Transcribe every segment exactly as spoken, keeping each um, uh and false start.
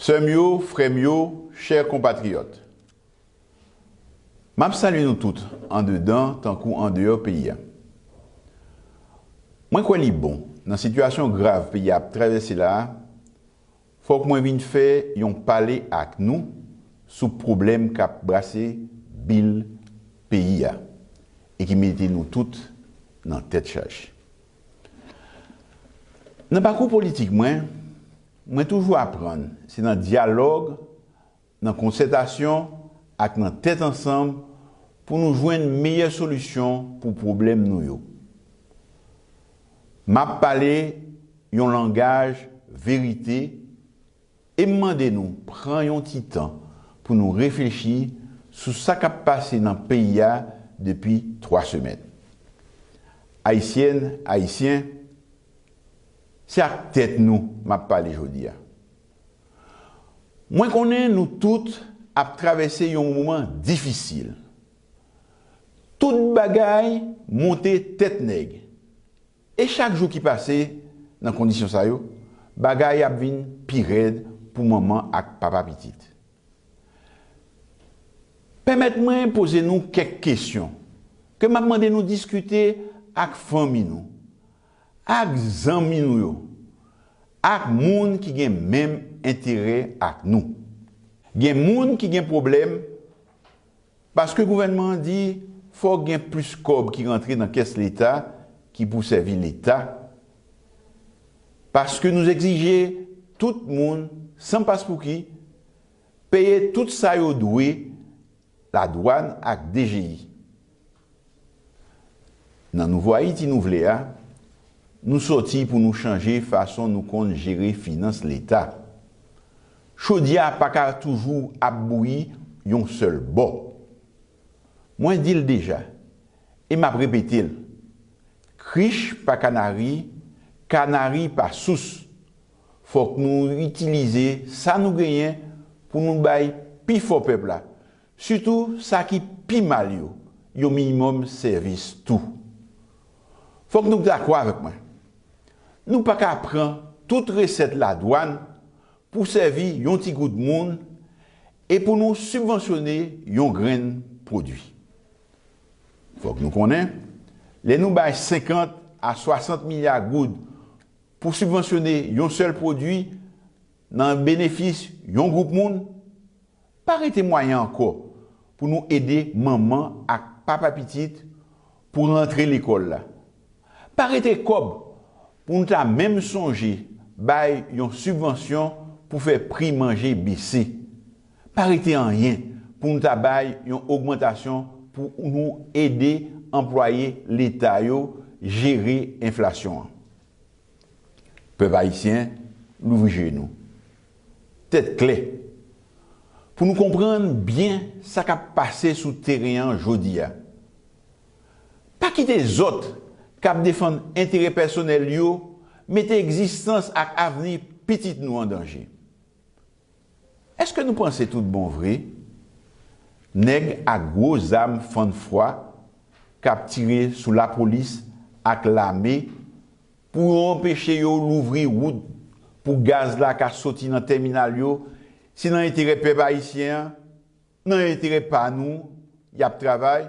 Sè m yo, frè m yo, chè konpatriyòt, m ap salye nou tout, andedan tankou andeyò peyi a. Mwen kwè li bon, nan sitiyasyon grav peyi a ap travèse la a, fòk mwen vin fè yon pale ak nou sou pwoblèm k ap brase bil peyi a e ki mete nou tout nan tèt chaje. Nan pakou politik mwen, mwen toujou aprann se nan dyalòg, nan konsètasyon ak nan tèt ansanm pou nou jwenn meyè solisyon pou pwoblèm nou yo. M ap pale yon langaj verite e m mande nou pran yon ti tan pou nou reflechi sou sa k ap pase nan peyi a depi twa semèn. Ayisyèn, Ayisyen, se ak tèt nou m ap pale jodi a. Mwen konnen nou tout ap travèse yon moman difisil. Tout bagay monte tèt nèg. E chak jou ki pase nan kondisyon sa yo, bagay ap vin pi rèd pou manman ak papa pitit. Pèmèt mwen poze nou kèk kesyon ke m ap mande nou diskite ak fanmi nou, ak zanmi nou yo, ak moun ki gen menm enterè ak nou. Gen moun ki gen pwoblèm paske gouvènman an di fòk gen plis kòb ki rantre nan kès Leta ki pou sèvi Leta, paske nou egzije tout moun, san paspouki, peye tout sa yo dwe ladwàn ak D G I. Nan Nouvo Ayiti nou vle a, nou sòti pou nou chanje fason nou konn jere finans Leta. Chodyè a pa ka toujou ap bouyi yon sèl bò. Mwen di l deja, e m ap repete l, krich pa kanari, kanari pa sous. Fòk nou itilize sa nou genyen pou nou bay pifò pèp la, sitou sa ki pi mal yo, yon minimòm sèvis tou. Fòk nou dakò avèk mwen. Nou pa ka pran tout resèt ladwàn pou sèvi yon ti gwoup moun e pou nou sibvansyone yon grenn pwodui. Fòk nou konnen, lè nou bay senkant a swasant milya goud pou sibvansyone yon sèl pwodui nan benefis yon gwoup moun, pa rete mwayen ankò pou nou ede manman ak papa pitit pou rantre lekòl la. Pa rete kòb pou nou ta menm sonje bay yon sibvansyon pou fè pri manje bese. Pa rete anyen pou nou ta bay yon ogmantasyon pou nou ede anplwaye Leta yo jere enflasyon an. Pèp ayisyen, louvri je nou. Tèt klè. Pou nou konprann byen sa k ap pase sou teren an jodi a. Pa kite zòt k ap defann enterè pèsonèl yo mete egzistans ak avni pitit nou an danje. Èske nou panse tout bon vre, nèg ak gwo zam fann fwa k ap tire sou lapolis ak lame pou yo anpeche yo louvri wout pou gaz la ka soti nan tèminal yo, se nan enterè pèp ayisyen an, nan enterè pa nou y ap travay?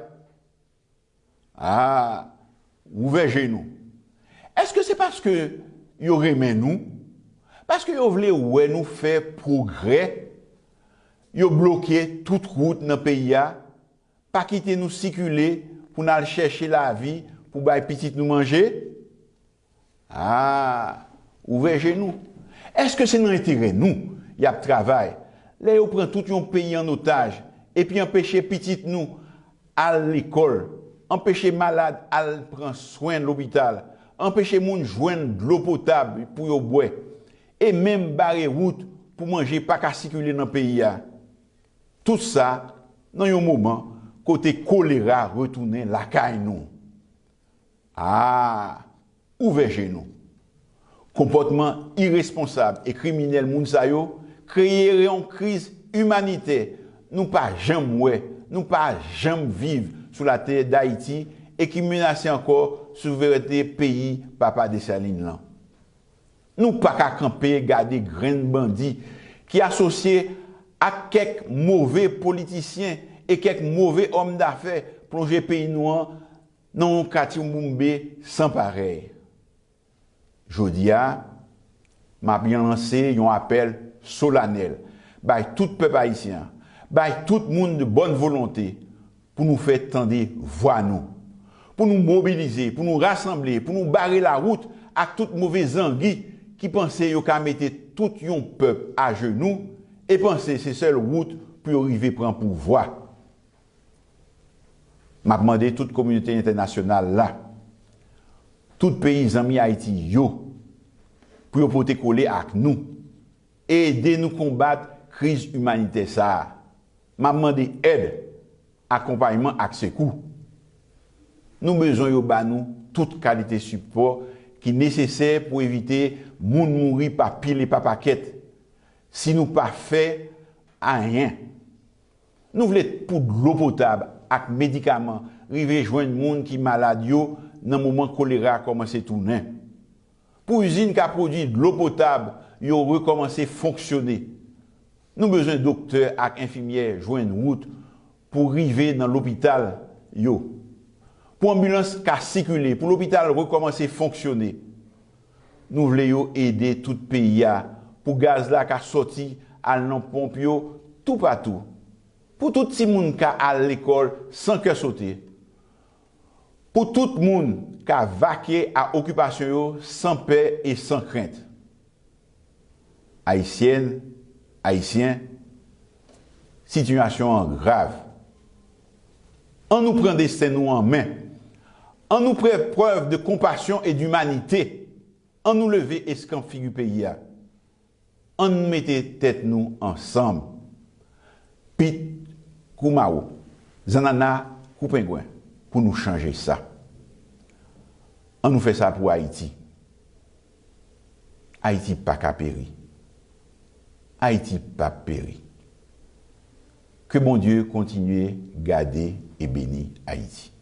A, ouvè je nou. Èske se paske yo renmen nou? Paske yo vle wè nou fè pwogrè? Yo bloke tout wout nan peyi a, pa kite nou sikile pou n al chèche lavi pou bay pitit nou manje? A, ouvè je nou. Èske se nan enterè nou y ap travay lè yo pran tout yon peyi an otaj epi anpeche pitit nou al lekòl, anpeche malad al pran swen lopital, anpeche moun jwenn dlo potab pou yo bwè, e menm bare wout pou manje pa ka sikile nan peyi a? Tout sa nan yon moman kote kolera retounen lakay nou. A, ouvè je nou. Konpòtman iresponsab e kriminèl moun sa yo kreye yon kriz imanitè nou pa janm wè, nou pa janm viv sou latè Dayiti e ki menase ankò souverènte peyi Papa Desalin lan. Nou pa ka kanpe gade grenn bandi ki asosye ak kèk move politisyen e kèk move òm dafè, plonje peyi nou an nan yon katibwoumbe san parèy. Jodi a, m ap lanse yon apèl solanèl bay tout pèp ayisyen an, bay tout moun de bòn volonte pou nou fè tande vwa nou, pou nou mobilize, pou nou rasanble, pou nou bare lawout ak tout move zangi ki panse yo ka mete tout yon pèp ajenou e panse se sèl wout pou yo rive pran pouvwa. M ap mande tout kominote entènasyonal la, tout peyi zanmi Ayiti yo, pou yo pote kole ak nou e ede nou konbat kriz imanitè sa a. M ap mande èd, akonpayman ak sekou. Nou bezwen yo ba nou tout kalite sipò ki nesesè pou evite moun mouri pa pil e pa pakèt. Si nou pa fè anyen, nou vle pou dlo potab ak medikaman rive jwenn moun ki malad yo nan moman kolera kòmanse tounen. Pou izin ka pwodui dlo potab yo rekòmanse fonksyone, nou bezwen doktè ak enfimyè jwenn wout pou rive nan lopital yo, pou anbilans ka sikile, pou lopital rekòmanse fonksyone. Nou vle yo ede tout peyi a pou gaz la ka sòti al nan ponp yo toupatou, pou tout timoun ka al lekòl san kè sote, pou tout moun ka vake a okipasyon yo san pè e san krent. Ayisyèn, Ayisyen, sitiyasyon an grav. Ann nou pran desten nou an men. Ann nou fè prèv de konpasyon e dimanite. Ann nou leve eskanp figi peyi a. Ann nou mete tèt nou ansanm. Pit kou mawo, zannanna kou pengwen, pou nou chanje sa. Ann nou fè sa pou Ayiti. Ayiti pa ka peri. Ayiti p ap peri. Ke Bondye kontinye gade e beni Ayiti.